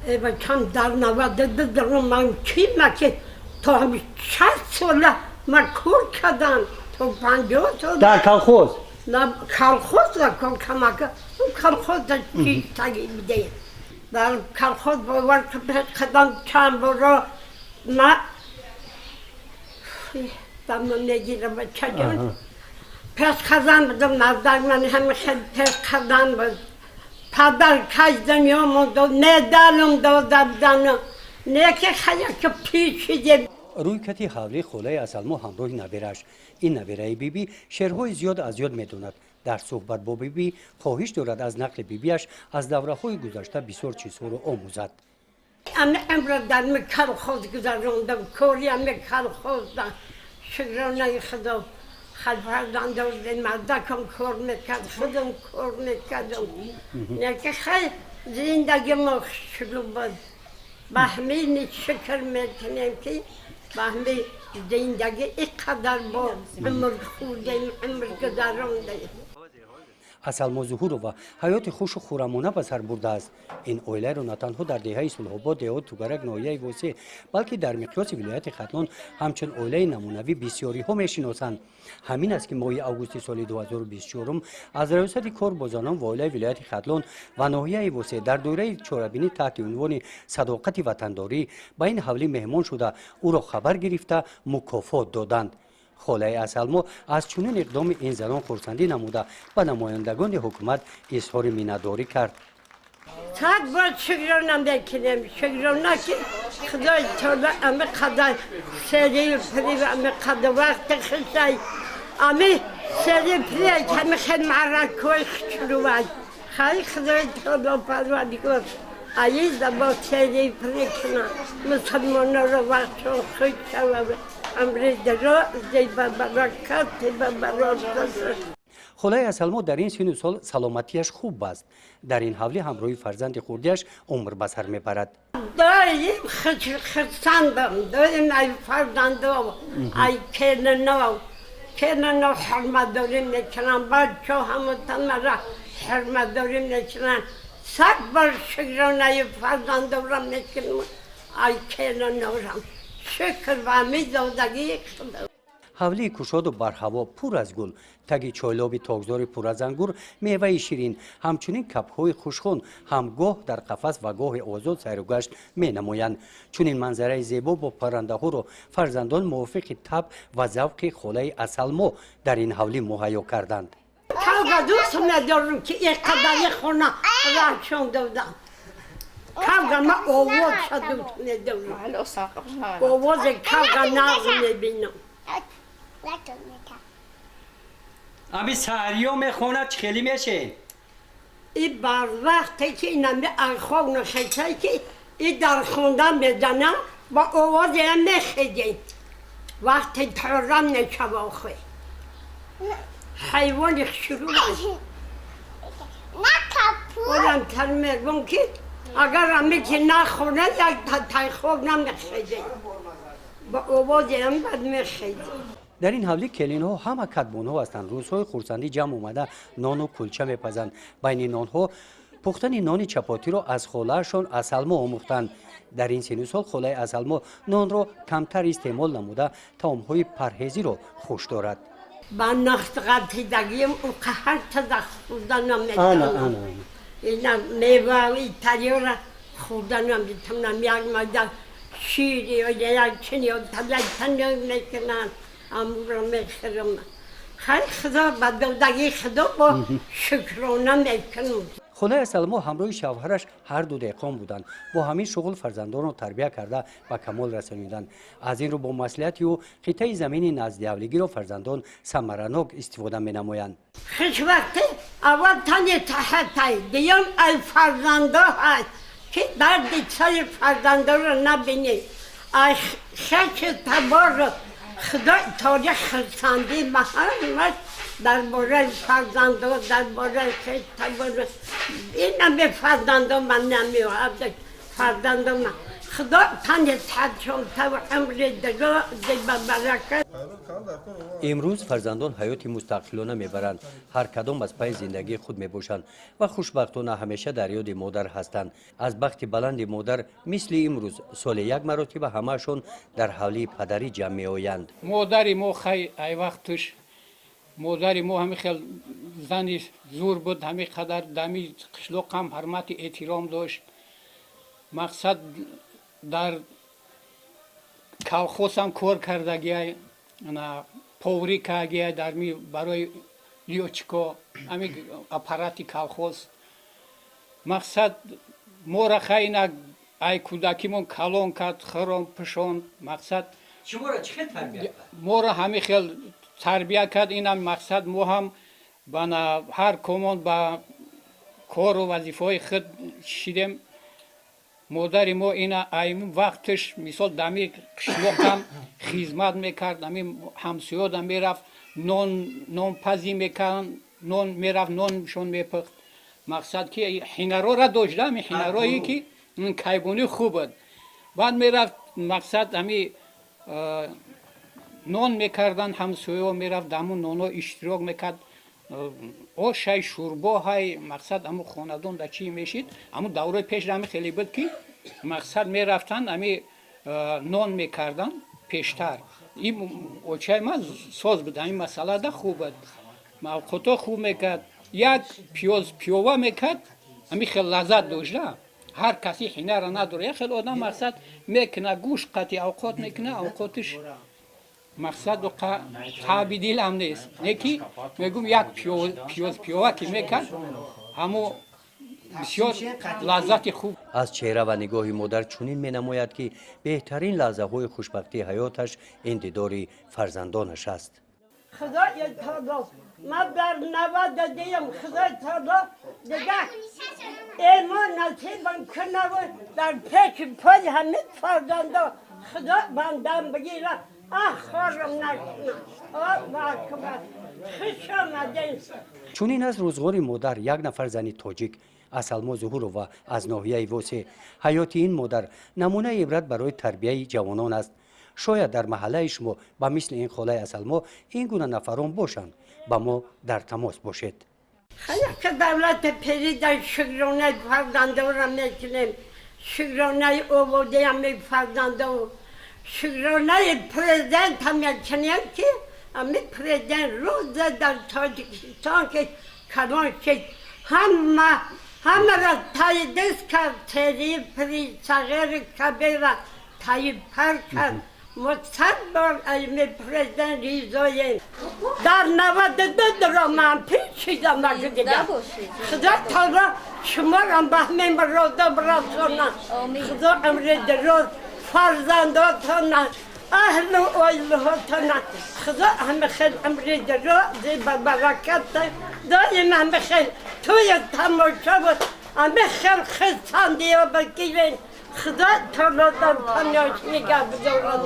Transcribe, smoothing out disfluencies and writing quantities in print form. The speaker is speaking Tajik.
Бачам дар 92 даром ман ки маки то ҳами 60 сола ман кор кардам, то 50 сол. Дар колхоз? На, колхоз ла кор камака, колхоз да чи таги биде. Дар колхоз бовар кардам, чанд боро ма дамо мегирам, бачаҷон. Пеш қадам будам, мардак ман ҳами хел пеш қадам буд. Падар кай дунё монд, медалам дода будану не ки хая ки пичиде. Рӯи кати ҳавлии холаи Асалмо ҳамроҳи набирааш. Ин набираи бибӣ шеърҳои зиёд аз ёд медонад. Дар суҳбат бо бибӣ хоҳиш дорад, аз нақли бибиаш аз давраҳои гузашта бисёр чизҳоро омӯзад. Ами умра дар ми колхоз гузарондам, кори ами колхозда. Шукронаи Худо, хел фарзандо, мардакам кор мекард, худам кор мекардам. Неки хел зиндаги мо хушрӯ буд. Ба ҳамини шукр мекунем, ки ба ҳами зиндагӣ ин қадар бо умр хӯрдем, умр гузарондем. Асалмо Зуҳурова ҳаёти хушу хурамона ба сар бурдааст. Ин оиларо на танҳо дар деҳаи Сулҳобод, деҳоти Тугарак, ноҳияи Восеъ, балки дар миқёси вилояти Хатлон ҳамчун оилаи намунавӣ бисёриҳо мешиносанд. Ҳамин аст, ки моҳи августи соли 2024 аз Раёсати кор бо занон ва оилаи вилояти Хатлон ва ноҳияи Восеъ дар доираи чорабинӣ таҳти унвони «Садоқати ватандорӣ» ба ин ҳавлӣ меҳмон шуда, ӯро хабар гирифта, мукофот доданд. Холаи Асалмо аз чунин иқдоми ин занон хурсандӣ намуда, ба намояндагони ҳукумат изҳори миннатдорӣ кард. 100 бор шукрона мекунем, шукрона, ки Худои таола ами қадар серию пирӣ, ами қадар вақти хушай, ами серию пирӣ, ами хел маъракҳои хушрӯвай. Хай, Худои таоло, Парвардигор, аиза бо серию пирӣ кунам, мусалмоноро вақтшон хуш шава, амри дароз, ба баракат, ба барокат. Холаи Асалмо дар ин сину сол саломатиаш хуб аст. Дар ин ҳавлӣ ҳамроҳи фарзанди хурдиаш умр ба сар мебарад. Доим хурсандам, доим ай фарзандо, ай келино. Келино ҳурматдорӣ мекунам, бачо ҳаматамара ҳурматдорӣ мекунам. 100 бор шукронаи фарзандорам мекунам, ай келинорам. Шукр ба ҳами додагии Худо. Ҳавлии кушоду барҳаво пур аз гул, таги чойлоби токзори пур аз ангур, меваи ширин, ҳамчунин кабкҳои хушхун ҳам гоҳ дар қафас ва гоҳи озод сайругашт менамоянд. Чунин манзараи зебо бо паррандаҳоро фарзандон мувофиқи таб ва завқи холаи Асалмо дар ин ҳавлӣ муҳайё карданд. Кавга дӯст медорам, ки ин қадари хона раҳшон додам. Кавга ма овозша дӯст медорам, овози кавга нағз мебинам. Ами саҳриё мехонад, чӣ хеле мешен? И бар вақте ки инами архов нахесай, ки и дар хондан мезана, ба овозеам мехезем. Вақте торам мешава, охе ҳайвони хушрӯ аст. Одам тар мегӯм, ки агар ами ки нахонад, як тайхоб намехезем, ба овозеам бад мехезем. Дар ин ҳавлӣ келинҳо ҳама кадбонҳо ҳастанд. Рӯзҳои хурсандӣ ҷамъ омада, нону кулча мепазанд. Байни нонҳо пухтани нони чапотиро аз холаашон Асалмо омӯхтанд. Дар ин сину сол холаи Асалмо нонро камтар истеъмол намуда, таомҳои парҳезиро хуш дорад. Ба нахтғалтидагиам ӯ ҳар хӯрда наметавонам. Ина мева италиёра хӯрда наметавонам. Як майда шир ё як чини ё талайтана мекунанд, амуро мехӯрам. Хай, Худо ба додагии Худо бо шукрона мекунам. Холаи Асалмо ҳамроҳи шавҳараш ҳарду деҳқон буданд. Бо ҳамин шуғл фарзандонро тарбия карда, ба камол расониданд. Аз ин рӯ бо маслиҳати ӯ қитъаи замини наздиҳавлигиро фарзандон самаранок истифода менамоянд. Хушвақтӣ аввал тани таҳатай, дуюм ай фарзандо ҳаст, ки дарди сари фарзандоро набинӣ. Ай хешу табору Худои таола хурсандӣ ба ҳамаш дар бораи фарзандо, дар бораи хеш табору. Инаме фарзандо ман намеоҳад, фарзандо ман Худо тани саҳатшон тав, умри дарози ба баракат. Имрӯз фарзандон ҳаёти мустақилона мебаранд, ҳар кадом аз пайи зиндагии худ мебошанд ва хушбахтона ҳамеша дар ёди модар ҳастанд. Аз бахти баланди модар, мисли имрӯз соли як маротиба ҳамаашон дар ҳавлии падарӣ ҷамъ меоянд. Модари мо хай ай вақтуш модари мо ҳами хел зани зур буд, ҳами қадар дами қишлоқам ҳурмати эҳтиром дошт. Мақсад, дар колхозам кор кардагиай, поварӣ кардагиай дар ми барои лётчико, ҳами аппарати колхоз. Мақсад, мора хайна ай кӯдакимон калон кард, хӯрон пӯшонд. Мақсад, шуморо чӣ хел тарбия кард? Моро ҳами хел тарбия кард. Инам мақсад, мо ҳам бана ҳар комон ба кору вазифаҳои худ шидем. Модари мо ина ай вақташ, мисол, дами қишлоқам хизмат мекард, ами ҳамсоёда мерафт, нон нонпазӣ мекард, нон мерафт, ноншон мепухт. Мақсад, ки ҳинарора дошт, ами ҳинарое ки кайбонӣ хуб буд. Баъд мерафт, мақсад, ами нон мекардан ҳамсоё, мерафт, дамун ноно иштирок мекард, ошай, шӯрбоҳай. Мақсад, аму хонадон да чӣ мешид, аму давраи пеш ами хеле буд, ки мақсад, мерафтанд, ами нон мекардан пештар. Ин очаи ман соз буд, ҳамин масъалада хуб буд, мавқото хуб мекард. Як пиёз пиёва мекард, ами хел лаззат дошта. Ҳар каси ҳинара надорад. Як хел одам, мақсад, мекуна, гӯшт қати авқот мекуна, авқотиш, мақсад, таби дилам нест. Не ки мегум, як пиёз пиёва ки мекард, ҳамо бисёр лаззати хуб. Аз чеҳра ва нигоҳи модар чунин менамояд, ки беҳтарин лаҳзаҳои хушбахтии ҳаёташ ин дидори фарзандонаш аст. Худои таоло, ман дар 92-ям. Худои таоло дига эмон насибам кунаву дар пеши пои ҳамин фарзандо Худо бандам бигира, ах, хорам накуна. Аллоҳу акбар, хуш омадем. Чунин аст рӯзғори модар, як нафар зани тоҷик, Асалмо Зуҳурова аз ноҳияи Восе. Ҳаёти ин модар намунаи ибрат барои тарбияи ҷавонон аст. Шояд дар маҳаллаи шумо ба мисли ин холаи Асалмо ин гуна нафарон бошанд. Ба мо дар тамос бошед. Ки давлати пирида шукронаи фарзандора мекунем, шукронаи оводаям фарзандо, шукронаи президента мекунем, ки ами президент рӯза дар Тоҷикистон ки калон шид, ҳама ҳамаро таи даст кард, тери пири, сағири кабира таи пар кард. Мо 100 бор ами президент ризоем. Дар 92 дуромам, пир шидам дига. Худо таоло шуморам ба ҳамин рода бирасона. Худо амри дароз фарзандотона, аҳлу оилаҳотона. Худо ҳама хел амри дароз ба баракат, доим ҳама хел тӯи тамошо буд, ҳама хел хурсандиё бигирен. Худо таоло дар паноҳ нигаҳ бидорад.